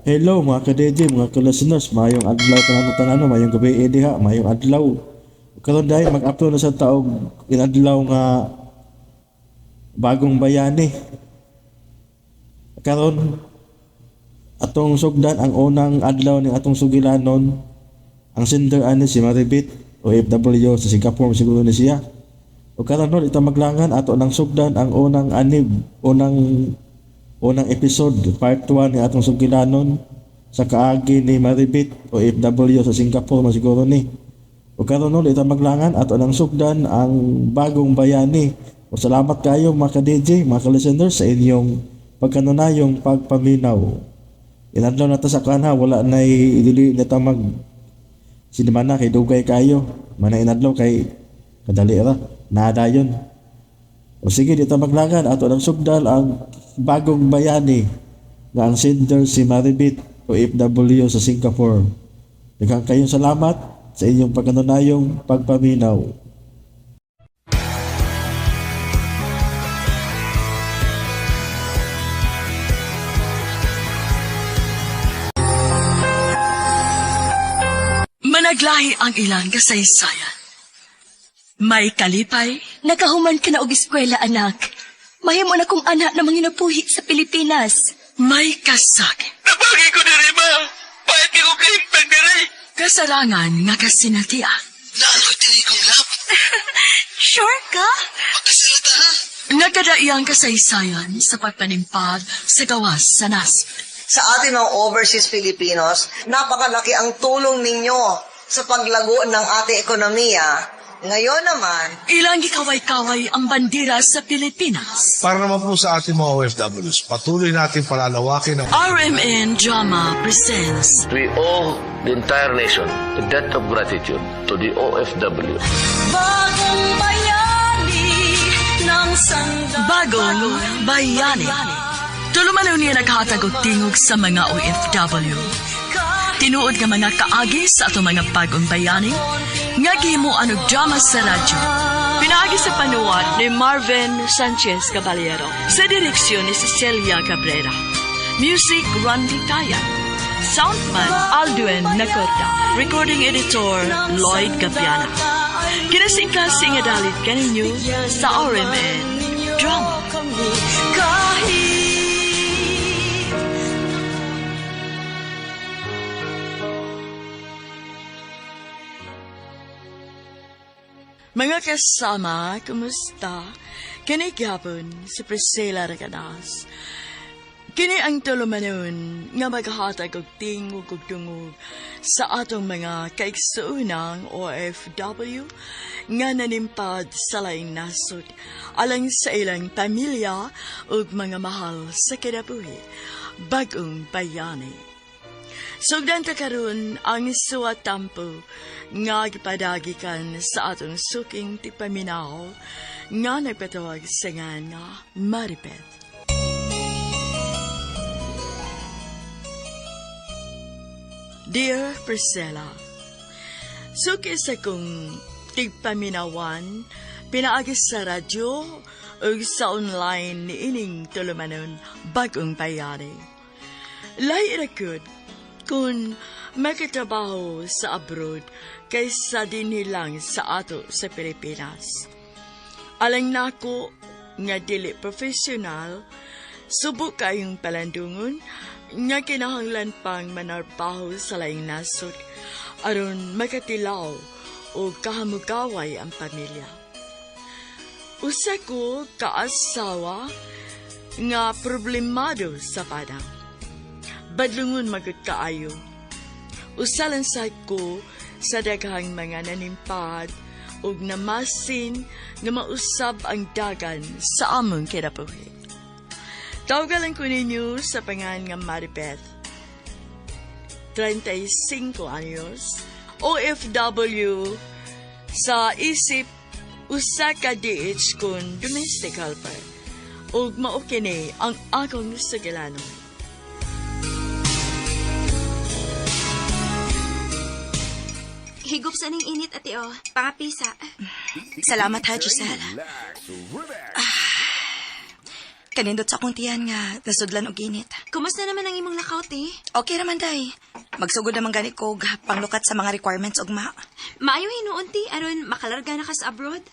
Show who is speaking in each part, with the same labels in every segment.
Speaker 1: Hello mga ka-DJ, mga ka-listeners, maayong adlaw kanang tanan, maayong gabi eh, diha, maayong adlaw. Karon dahil mag-upload na sa taog inadlaw nga bagong bayani. Karon atong sugdan ang unang adlaw ning atong sugilanon. Ang sender ani si Maribit OFW sa Singapore siguro ni siya. O karon no, ito maglangan ato nang sugdan ang unang anib, unang unang episode, part 1 ni atong sugilanon sa kaagi ni Maribit OFW sa Singapore man siguro ni. O karon no, ito maglangan ato nang sugdan ang bagong bayani. O salamat kayo mga ka-DJ, mga ka-listeners sa inyong pagkanunayong pagpaminaw. Inadlaw na ta sa kanha, wala na dili na ta mag sinimana kay dugay kayo. Mana inadlaw kay kadali ra, nadayon. O sige, dito maglangan ato nang sugdan ang bagong bayani nga ang sender si Maribit OFW sa Singapore. Daghang kayong salamat sa inyong pagkanunayong pagpaminaw.
Speaker 2: Managlahi ang ilang kasaysayan. May kalipay,
Speaker 3: Nakahuman ka na og eskwela, anak. Mahimo na kong anak na manginabuhi sa Pilipinas.
Speaker 2: May kasakit.
Speaker 4: Nabagi ko diri, ma. Pahit ko kahimpag diri.
Speaker 2: Kasarangan nga kasinatian.
Speaker 4: Naaloy diri kong love.
Speaker 3: Sure ka?
Speaker 4: Pagkasalata ha.
Speaker 2: Nagkadaiyang kasaysayan sa pagpanimpad sa gawas sa nasod.
Speaker 5: Sa ating mga overseas Filipinos, napakalaki ang tulong ninyo sa paglago ng ating ekonomiya. Ngayon naman,
Speaker 2: Ilang gikaway-kaway ang bandera sa Pilipinas.
Speaker 6: Para naman po sa ating mga OFWs, patuloy natin palalawakin ang
Speaker 2: RMN Drama presents
Speaker 7: We owe the entire nation a debt of gratitude to the OFW.
Speaker 3: Bagong bayani ng
Speaker 2: Bagong Bayani. Tulumanon niya naghatag og tingog sa mga OFW. Tinuod nga mga kaagi sa atong mga bagong bayani, nga gihimuan og drama sa radyo. Pinaagi sa panuwat ni Marvin Sanchez Caballero sa direksyon ni Cecilia Cabrera. Music Randy Taya. Soundman Aldwin Nacorda. Recording editor Lloyd Gabiana. Kinasingkasing nga dalit kaninyo sa RMN Drama. Mga kasama, kumusta? Kini gyapon si Priscilla Recanas. Kini ang tulumanon nga maghatag og tingog ug dungog sa atong mga kaigsuonang OFW nga nanimpad sa laing nasod alang sa ilang pamilya ug mga mahal sa kinabuhi, bagong bayani. Sugdan ta karon ang suwatampo nga gipadagikan sa atong suking tigpaminaw nga nagpatawag sa nga Maribeth. Dear Priscilla, suki sa kong tigpaminawan, pinaagi sa radyo ug sa online ni ining tulumanon bagong bayani. Lahi ra gud kung makatrabaho sa abroad kaysa dinhi lang sa ato sa Pilipinas. Alang nako nga dili profesional, subo kayong palandungon nga kinahanglan pang manarbaho sa laing nasod aron makatilaw o kahamugaway ang pamilya. Usa ko kaasawa nga problemado sa padang. Badlungon magud kaayo. Usa lang sa ko sa daghang mga nanimpad ug namasin nga mausab ang dagan sa among kinabuhi. Tawagan ko ninyo sa pangan nga Maribeth. 35 anyos, OFW sa isip usa ka DH kun domestic helper. Ug mao kini ang akong sugilanon.
Speaker 8: Higop sa ning init, ate, oh. Pangapisa. Salamat ha, Giselle. Ah,
Speaker 3: Kanindot sa akong tiyan nga nasudlan og init.
Speaker 8: Kumusta naman ang imong lakaw, te?
Speaker 3: Okay raman, day. Magsugod naman gani ko og panglukat sa mga requirements ugma.
Speaker 8: Maayo hinuon, te, aron makalarga na ka sa abroad.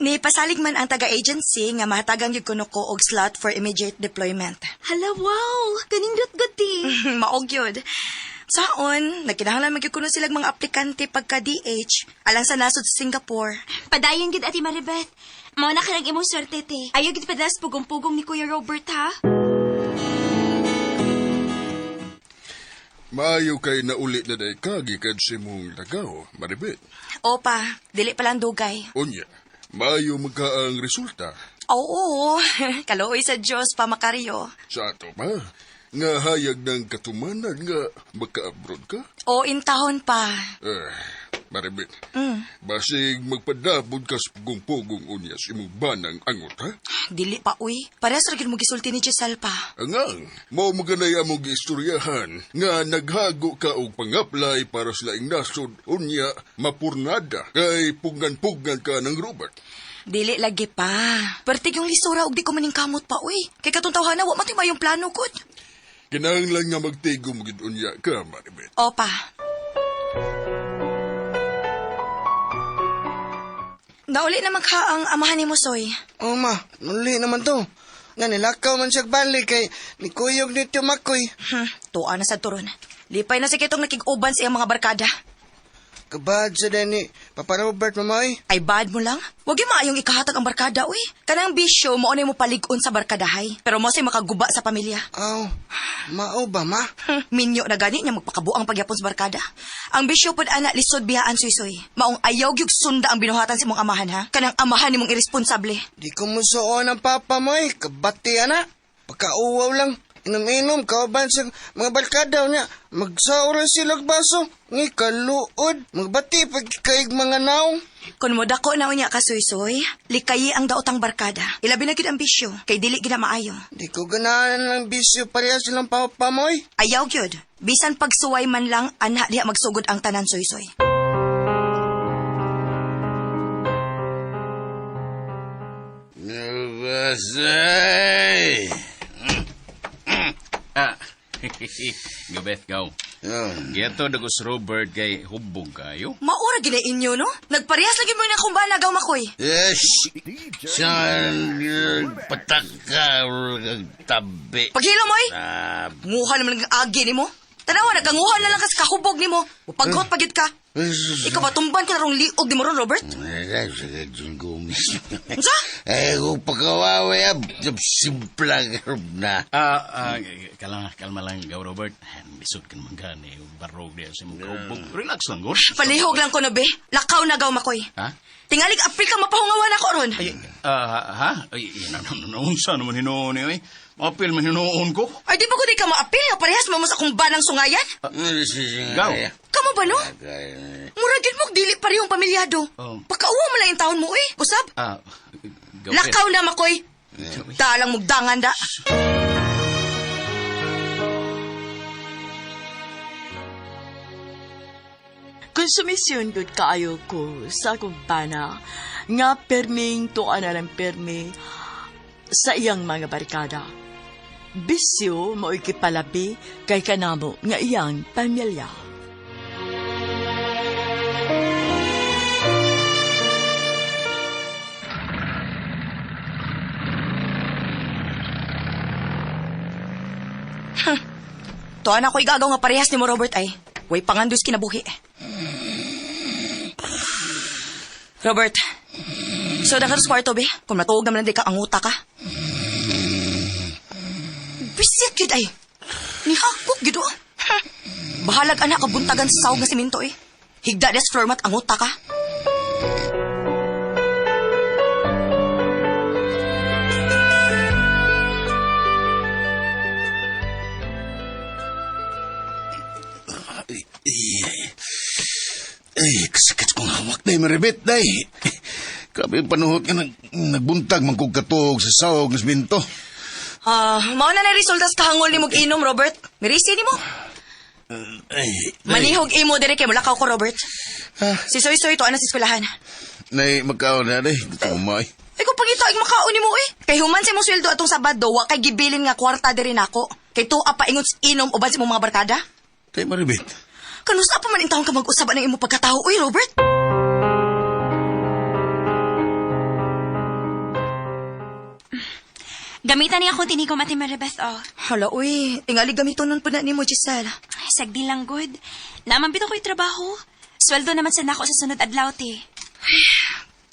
Speaker 3: Ni pasalig man ang taga-agency nga mahatagan gyud kuno ko og slot for immediate deployment.
Speaker 8: Hala, wow! Kanindot gud, te.
Speaker 3: Maog yun. Saon, nagkinahanglan man gyud kuno silag mga aplikante pagka DH alang sa nasod sa Singapore.
Speaker 8: Padayon gid Ate Maribeth. Mao na kanang imong swerte, te. Ayaw gid padas pugong-pugong ni Kuya Robert, ha?
Speaker 9: Maayo kay nauli na day ka gikan sa imong lagaw, Maribet.
Speaker 3: Opa, dili pa lang dugay.
Speaker 9: Unya, maayo magka ang resulta.
Speaker 3: Oo, kaluoy sa Dios pa makaryo.
Speaker 9: Sa ato ba? Nga hayag ng katumanan nga maka-abroad ka?
Speaker 3: O intahon pa.
Speaker 9: Eh, Maribet, basig magpadabod ka sa pugong-pugong unya sa imong banang angot, ha?
Speaker 3: Dili pa uy. Parehas ra gyud mo gisulti ni Giselle pa.
Speaker 9: Angang, mao maganay among giistoryahan nga naghago ka og pang-apply para sa laing nasod unya mapurnada kay pugnan-pugnan ka ng Robert.
Speaker 3: Dili lagi pa. Pertig yung lisura og di ko maningkamot pa uy. Kay katong tawhana wa man to'y mayong plano gud.
Speaker 9: Kinahanglan nga magtigom gid unya ka, Maribet.
Speaker 3: Opa. Nauli naman ka ang amahan ni mo, Soy.
Speaker 10: Oh ma, nuli naman to. Nga nilakaw man siya balik kay nikuyog ni Tio Makoy.
Speaker 3: Tuwa na sa turon. Lipay na sa kitong nakig-uban sa iyang mga barkada.
Speaker 10: Kabad sa dani, Papa Robert mamay.
Speaker 3: Ay bad mo lang. Wag yung maayong ikahatag ang barkada, uy. Kanang bisyo, mo mo palig-on sa barkadahay. Pero mo say makaguba sa pamilya.
Speaker 10: Aw, mao ba ma?
Speaker 3: Minyo na gani niya magpakabuang pagyapon sa barkada. Ang bisyo pod ana lisod biyaan suysoy. Maong ayaw gyud sunda ang binuhatan sa imong amahan ha. Kanang amahan nimong iresponsable.
Speaker 10: Di ko musuon ang papa mo eh. Kabati ana. Pagkauwaw lang. Inom-inom, kauban sa mga barkada niya. Magsaura sila og baso. Ngi kaluod. Magbati pag kaig mga naong.
Speaker 3: Kun mo dako na unya ka suysoy, likayi ang daotang barkada. Ilabi na gyud ang bisyo kay dili gyud na maayo.
Speaker 10: Di ko ganahan ng bisyo pareha silang papa mo eh.
Speaker 3: Ayaw gyud. Bisan pagsuway man lang ana diha magsugod ang tanan suysoy.
Speaker 4: Nabasay!
Speaker 11: Ah, Gabeth, gaw. Giyato dagos Robert kay hubog kayo.
Speaker 3: Maura gid na inyo no? Nagparehas lagi mo na kumbana gaw makoy.
Speaker 4: Yes! Saan pataka tabi?
Speaker 3: Paghilo mo eh.
Speaker 4: Ah,
Speaker 3: Nguha naman ang agi nimo. Tanawa naganguha na lang ka sa kahubog nimo. Mupaghot pagid ka. Ikaw ba tumban ko na rong liog nimo ron Robert? Unsa?
Speaker 4: Eh, kung pagkawawa, simpla na.
Speaker 11: Ah, kalma, kalma lang, gaw Robert. Lisod ka naman gani, barog diya sa imong kahubog. Relax lang, gor.
Speaker 3: Palihog lang ko no be. Lakaw na gaw makoy.
Speaker 11: Ha?
Speaker 3: Tingalig apil ka mapahungawan ako ron.
Speaker 11: Ay, ha? Ay, naunsa naman hinuon niyo eh. Maapil man hinuon ko.
Speaker 3: Ay di ba ko di ka maapil nga parehas mo mo sa akong banang sungayan?
Speaker 11: Gaw.
Speaker 3: Kamo ba no? Mura gyud mo dili parehong pamilyado.
Speaker 11: Oh.
Speaker 3: Pakauwa mo lang yung taon mo eh. Usab.
Speaker 11: Ah, gaw.
Speaker 3: Lakaw na makoy. Talang mugdangan da.
Speaker 2: Konsumisyon gud kaayo ko sa akong bana nga perming tuan na lang permi sa iyang mga barkada. Bisyo mao'y kipalabi kay kanamo nga iyang pamilya.
Speaker 3: Tuan ako igagaw nga parehas ni mo Robert ay. Way pangandos kinabuhi. Robert, so da ka sa kwarto be. Kung matuog naman di ka, anguta ka. Bisit yun ay. Nihakok gyud oh. Bahalag anak kabuntagan sa sawag nga simento eh. Higda des floor mat anguta ka.
Speaker 4: Ay, kasakit kong hawak day, Maribet, day. Grabe yung panuhot nga nagbuntag, mangkog katuog sa sawag ng siminto.
Speaker 3: Ah, mao na na resulta sa kahangol ni mong inom, Robert. Mirisi ni mo.
Speaker 4: Ay,
Speaker 3: Manihog imo dire kay mulakaw ko, Robert.
Speaker 4: Ah.
Speaker 3: Si Soy Soy tuan na sa eskwelahan.
Speaker 4: Nay, magkaon na, day. Gusto mo, ay.
Speaker 3: Ikaw pangita ig makaon nimo eh. Kay human sa imong sweldo atong Sabado, wa kay gibilin nga kwarta diri nako. Kay tuwa pa ingon sa inom uban sa imong mga barkada.
Speaker 4: Tay Maribet.
Speaker 3: Kanusa pa man intawon ka mag-usab ng imong pagkatao, uy, Robert?
Speaker 8: Gamitan niya akong tinigom Ate Maribeth, oh.
Speaker 3: Hala, uy, tingali gamito nun po na nimo, Giselle.
Speaker 8: Ay, sagdi lang, good. Naman bitaw ko'y trabaho. Sweldo naman sa nako sa sunod adlaw, te.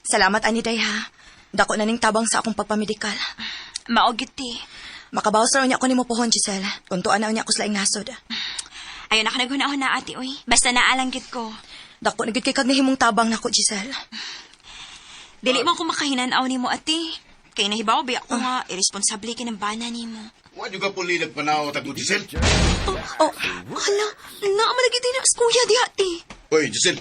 Speaker 3: Salamat, Aniday, ha. Dako na ning tabang sa akong pagpamedikal.
Speaker 8: Mao gyud, te.
Speaker 3: Makabawas ra unya ko nimo pohon, Giselle. Tuntuan na unya ko sa laing nasod.
Speaker 8: Ayon ako naghuna-huna, ate, uy. Basta naalang gyud ko.
Speaker 3: Dako na gyud kay kag nahimong tabang nako, Giselle.
Speaker 8: Dili man ko makahinanaw nimo, ate. Kay nahibaw ba ako nga irresponsable kay ng bana nimo.
Speaker 4: Wa juga puli nagpanaw tag Giselle.
Speaker 8: Oh, hala, naa man lagi din ang kuya diha, te.
Speaker 4: Oy, Giselle.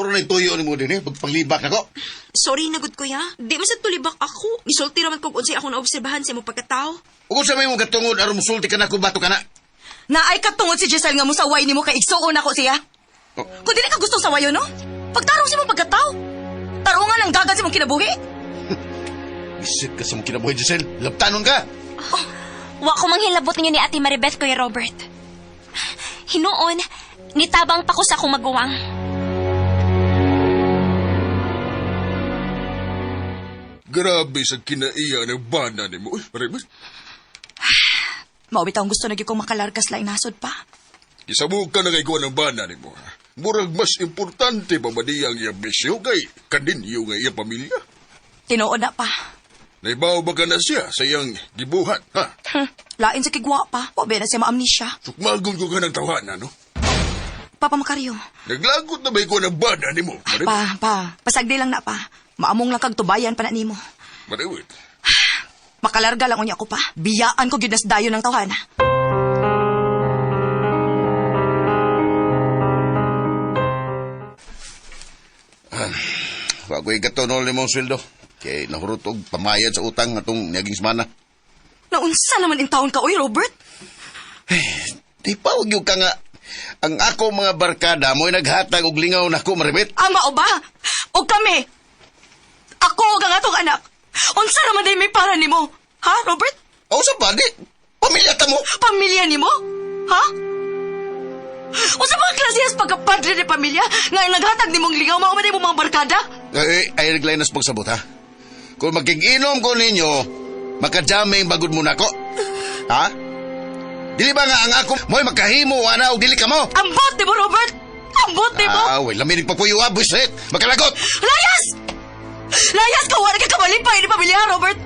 Speaker 4: Oro na tuyo nimo din eh, pagpanglibak nako.
Speaker 8: Sorry na gud kuya. Di man sa tulibak ako. Gisulti ra man kog unsay akong naobserbahan sa imong pagkatao.
Speaker 4: Ug unsa may imong katungod aron musulti ka nako bato ka na?
Speaker 3: Naay katungod si Giselle nga musaway nimo kay igsuon nako siya.
Speaker 4: Oh.
Speaker 3: Kung dili ka gustong sawayon, no? Pagtarong sa imong pagkatao. Tarungan ang dagan sa imong kinabuhi.
Speaker 4: Isip ka sa mong kinabuhi, Giselle. Labtanon ka.
Speaker 8: Wa ko manghilabot ninyo ni Ate Maribeth, Kuya Robert. Hinuon, nitabang pa ko sa akong maguwang.
Speaker 9: Grabe sa kinaiya ng bana nimo. Uy, Maribet.
Speaker 3: Mao bitaw ang gusto na gyud kong makalargas laing nasod pa.
Speaker 9: Gisabukan na kay kuha ng bana nimo. Murag mas importante pa ba niya ang iyang bisyo kay kaninyo nga iyang pamilya?
Speaker 3: Tinuod na pa.
Speaker 9: Naibaw ba ka na siya sa iyang gibuhat, ha?
Speaker 3: Lain sa kigwa pa. Wa ba na siya maamnesia.
Speaker 9: Sukmagon ko ka ng tawanan, no?
Speaker 3: Papa Macario.
Speaker 9: Naglagot na ba ikaw ng bana nimo?
Speaker 3: Ay, pa, pa. Pasagdi lang na pa. Maamong lang kag tubayan pa na nimo.
Speaker 9: Maribet.
Speaker 3: Makalarga lang unya ko pa. Biyaan ko gyud nas dayon ng tawhana.
Speaker 4: Wa ko'y katunol nimong sweldo. Kay nahurot og pamayad sa utang atong niaging semana.
Speaker 3: Naunsa naman in taon ka, oy, Robert?
Speaker 4: Di pa og ka nga ang ako mga barkada mo'y naghatag og lingaw nako Maribet.
Speaker 3: Ama o ba? O kami? Ako og ang atong anak. Unsa naman day may para nimo? Ha, Robert?
Speaker 4: O sa pa di pamilya ta mo.
Speaker 3: Pamilya nimo? Ha? Unsa mga klasehas pagkapadre ni pamilya nga naghatag nimong lingaw mao man imong mga barkada?
Speaker 4: Ay, ay naglay nas pagsabot ha. Kung magkiginom ko ninyo, makajaming bagod mo nako. Ha? Dili ba nga ang ako mo'y makahimo ana og dili ka mo?
Speaker 3: Ambot nimo, Robert! Ambot nimo!
Speaker 4: Ah, well, lamin nagpapuyo ah, buisit. Makalagot!
Speaker 3: Layas! Layas ka, wala ka kamalipay ni pamilya, Robert!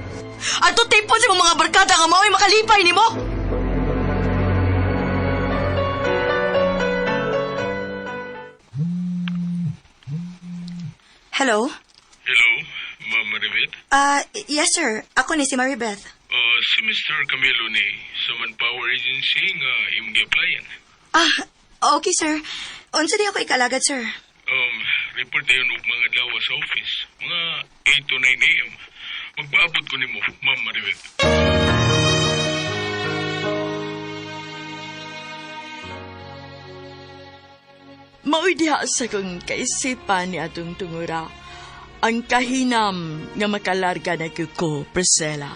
Speaker 3: Ato tipon sa mga barkada nga mao'y makalipay nimo! Hello?
Speaker 12: Hello, Ma'am Maribeth.
Speaker 3: Yes, sir. Ako ni si Maribeth.
Speaker 12: Si Mr. Camilo ni sa Manpower Agency nga imong gi-applyan.
Speaker 3: Ah, okay, sir. Unsa di ako ikalagad, sir?
Speaker 12: Report dayon og mga adlaw sa office, mga 8 to 9 a.m. Magpaabot ko nimo, Ma'am Maribeth.
Speaker 2: Maoy diha sa kong kaisipan ni atong tungura. Ang kahinam nga makalarga na gyud ko, Priscilla.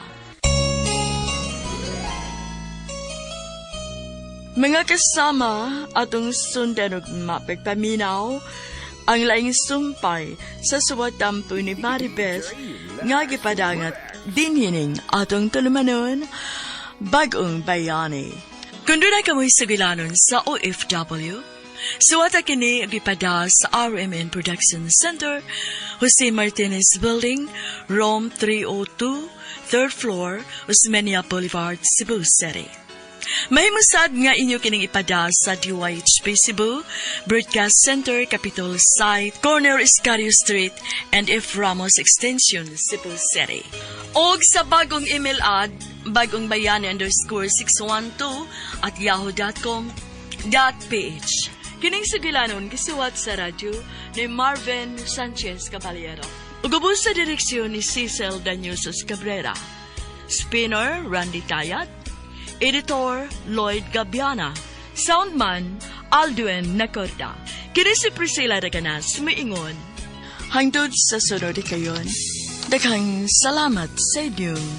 Speaker 2: Mga kasama, atong sundan og mapagpaminaw ang laing sumpay sa suwatampo ni Maribeth nga gipadangat dinhining atong tulumanon, Bagong Bayani. Kung doon kamoy sugilanon sa OFW, suwata kini gipada sa RMN Production Center, Jose Martinez Building, Room 302, 3rd floor, Osmeña Boulevard, Cebu City. Mahimusad nga inyo kining ipada sa DYHP Cebu, Broadcast Center, Capitol Site, Corner Escario Street, and F. Ramos Extension, Cebu City. Og sa bagong email ad, bagongbayani_612@yahoo.com.ph. Kining sugilanon gisuwat sa radyo ni Marvin Sanchez Caballero. Ug ubos sa direksyon ni Cecil Danyusos Cabrera. Spinner Randy Tayat. Editor Lloyd Gabiana. Soundman Aldwin Nacorda. Kini si Priscilla Reganas, miingon. Hangtod sa sunod kayon. Daghang salamat sa inyong